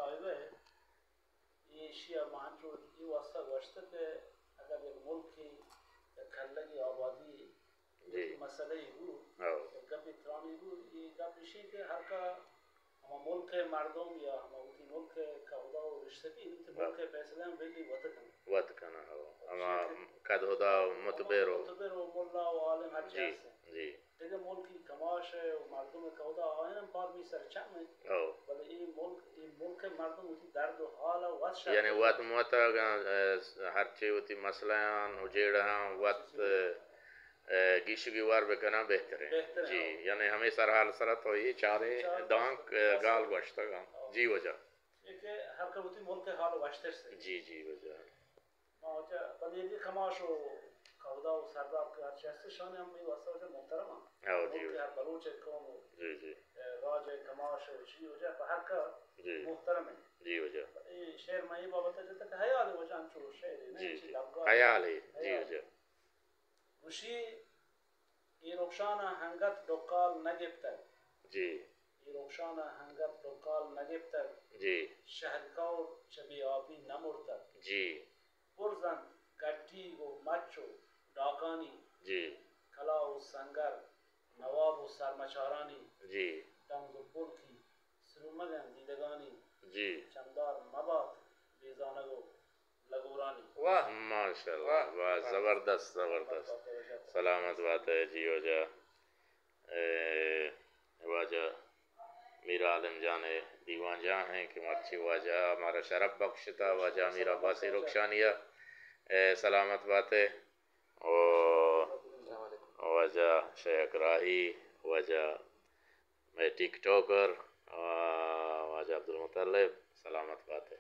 صاحب ءَ ایشی ءَ ما انچو اے واسطہ گوشتگ کہ اگر یک ملکے یک کلگی آبادی جی۔ مسئلہ ای بو، ہو۔ یک گپے ترانی بو، اے گپ ایشی کہ ہر کا ہما ملک ءِ مردم یا ہما وتی ملک ءِ کہدا و رشتگی وتی ہو۔ ملک ءِ فیصلہ ہم بلی وت کن۔ وت کن، ہو۔ ہما کدہدا و متبر و متبر و ملا و عالم ہر چی جی، ہستیں۔ جی۔ دگہ ملکی کماش ءِ و مردم ءِ کہدا آیان ہم پادمی سر چم انت۔ ہو۔ بلے اے ملک، اے ملک ءِ مردم وتی درد و حال ءَ وت شر یعنی وت مت اگاں، اه، ہرچی وتی مسئلہ آن و جیڑہ آن وت، اه، گیشگی وار بکناں بہتر انت۔ بہتر انت، جی، ہو۔ یعنی ہمے سرحال سرا تو اے چارے چار دانک، اه، گال گوشتگ انت۔ ہو۔ جی واجہ۔ اے کہ ہر کہ وتی ملک ءِ حال وشتر سے۔ جی، جی واجہ۔ ما واجہ، بلے اے کماش و کہدا و سردار کہ ہرچی ہست، شان ہم اے واسطہ واجہ محترم انت۔ ہاں، جی، ملک واجہ۔ ہر بلوچ ءِ قوم و جی، جی۔ راج ءِ کماش و چی واجہ پہ ہر کا جی۔ محترم انت۔ جی واجہ۔ اے شعر ما اے بابت ءَ جتگ کہ حیال واجہ انچو شعر انت، جی، چی جی۔ لبگا خیال ہے، جی خیال۔ واجہ۔ گوشی، اے رخشان ءَ ہنگت ڈکال نہ گپتگ۔ جی۔ اے رخشان ءَ ہنگت ڈکال نہ گپتگ۔ جی۔ شہد کور چہ بے آپی نہ مرتگ۔ جی۔ برز انت گڈیگ و مچ و ڈاکانی۔ جی۔ کلاہ و سنگر، نواب و سرمچارانی۔ جی۔ دنز و پلکی سرومگ انت دیدگانی۔ جی۔ چمدار مبات بے زانگ و لگورانی۔ واہ۔ ماشاءاللہ، واہ، واہ، واہ۔ زبردست، زبردست۔ سلامت بات ئے جی واجہ۔ اے، واجہ میر عالم جان ءِ دیوان جاہ ایں کہ مرچی واجہ ءَ مارا شرپ بخشتا، واجہ میر عباسی رخشانی ءَ، اے، سلامت بات ئے۔ او واجہ شیخ راہی، واجہ مئے ٹک ٹاکر، آ، واجہ عبدالمطلب، سلامت بات ئے۔